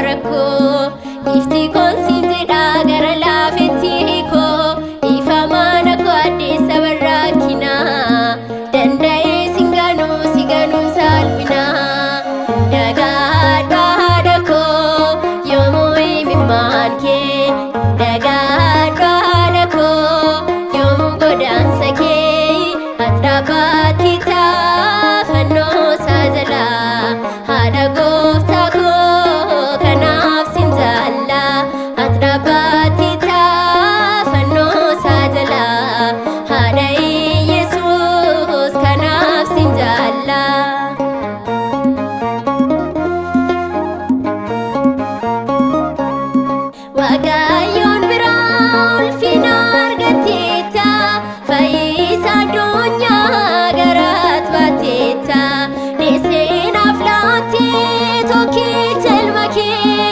gaafa rakkoo. Giiftii koon siin jedha gara laafetti koo, dhiifamaa na koo addeessa barraakkinaa. Danda'ee sin ganuu, si ganuun salphinaa. Dagaadhaa haadha koo, yoomuu imimmaan kee. Dagaadhaa haadha koo, yoomuu godaansa kee. Ati dhaabbaatti taafannoo isaa jalaa. Haadha gooftaa koo, kanaaf sin jaalla. Ati dhaabbaatti taafannoo isaa jalaa. Haadha Iyesuus, kanaaf sin jaalla. Waaqayyoon biraa ulfina argatteetta, fayyisa addunyaa garaat baatteetta. Deessee naaf laattee tokkicha ilma kee.